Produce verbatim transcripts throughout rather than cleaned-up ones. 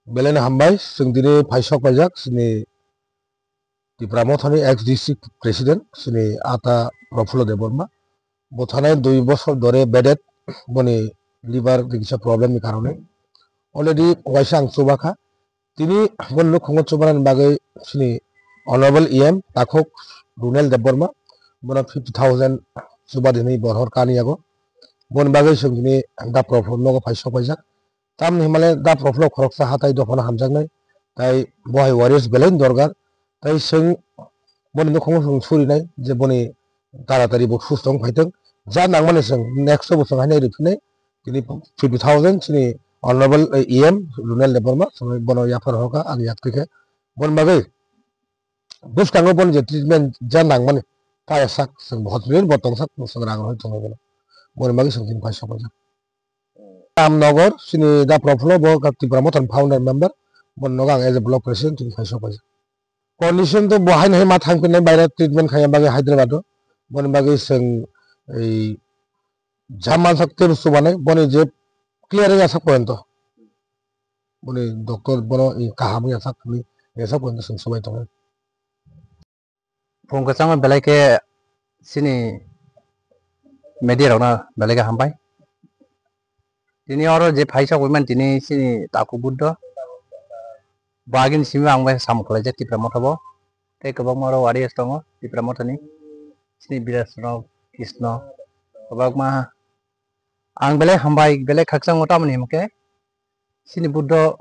Belai no hambai, chwng tini phaisok paijak, chini Tipra Mothani ex district president, chini ata Prafullo Debbarma. Bo thanai dui bosor dore bedet, boni liver ni kisa problem ni karone. Already waisa ang chubakha. Tini boni nukhungo chubanani bagwi chini Honorable E M Takhuk Runel Debbarma, bono fifty thousand chuba dinwi borhor kani yago. Boni bagwi chwng tini da Prafullo nogo phaisok paijak. Tamni himale da Prafullo khoroksa hatai dophano hamjaknai, tai bo hai warriors belai ni dorgar, tai chwng boni nukhungo chwng surinai je boni taratari bo susto wng phaithwng, ja nangmani chwng next o bo chwng haino riphinai, tini fifty thousand chini Honorable E M Runel Debbarma chwng bono yaphar hoka ang yak twi khe boni bagwi bwskango boni je treatment ja nangmani kaya sak chwng hospital bo tongsak chwng rang roi tongo bono, boni bagwi chwng tini phaisok paijak. Ramnagar, chini da Prafullo, bo Tipra Mothani founder member, bo nogo ang as a block president, tini phaisok paijak. Condition to bo haino hai ma thangpinai, baire treatment khaina bagwi Hyderabad o, boni bagwi chwng ei jama sak tei chubanai, boni je clear wngya sak poyonto, boni doctor bono kaham wngya sak, wngya sak poyonto chwng chubai tongo. Phung kwchangma belai khe chini media rokno belai khe hambai. Tini oro je phaisa wngmani tini chini Takhuk Buddho. Bagini simi ang bai samung khlaijak Tipra Motha bo. Tei kwbangma oro warriors tongo Tipra Mothani. Chini Biraj Rao, Krishna, kwbangma. Ang belai hambai, belai khakchangma tamoni himkhe. Chini Buddho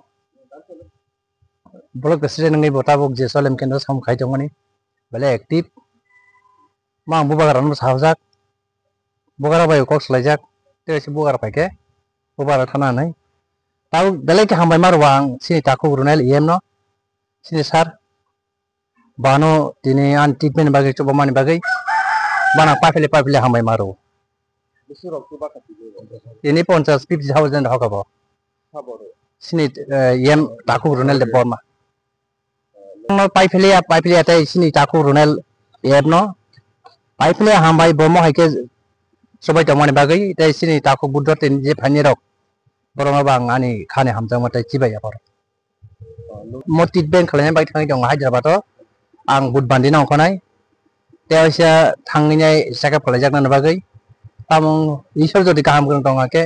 block president wngwi bo tabuk je Solem Kendro samung khai tongmani, belai active. Ma ang bubagra no sajak, bubagra bai kok swlaijak, tei se bubagra pai khe bubagra thana hinwi. Tabuk belai khe hambai ma rwo ang chini Takhuk Runel E M no, chini sir. Bano tini ani treatment bagwi, chubamani bagwi bana paphile paphile hambai ma rwo. Bisi rok chuba kha tini? Tini ponchas fifty thousand hoka bo. Sabo rwo? Chini, eh, E M Takhuk Runel Debbarma. Paphile ya, paphile ya tei chini Takhuk Runel E M no. Paphile ya hambai bo mo hai khe chubai tongmani bagwi tei chini Takhuk Buddho tini je phaini rok. Borokno bo ang ani khani hamjakma tei chibai ya borok. Mo treatment khlaina bagwi thangwi tongo Hyderabad o. Ang Budbandi no ongkhornai. Tei waisa thangwi nai check up khlaijaknani bagwi. Tamo Isor jodi kaham kwrwng tongkha khe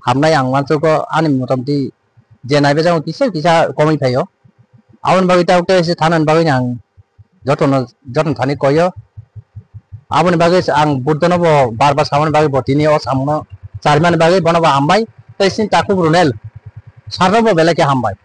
hamnai ang uansukgo ani motamti je naibajakgo kisa kisa komwi phaio. Aboni bagwi tabuk tei waisa thanani bagwi ang jotono, jotono thani koio. Aboni bagwi ang Buddhono bo bar bar samani bagwi bo tini o samungno charimani bagwi bono bo hambai. Tei chini Takhuk Runel sir no bo belai khe hambai.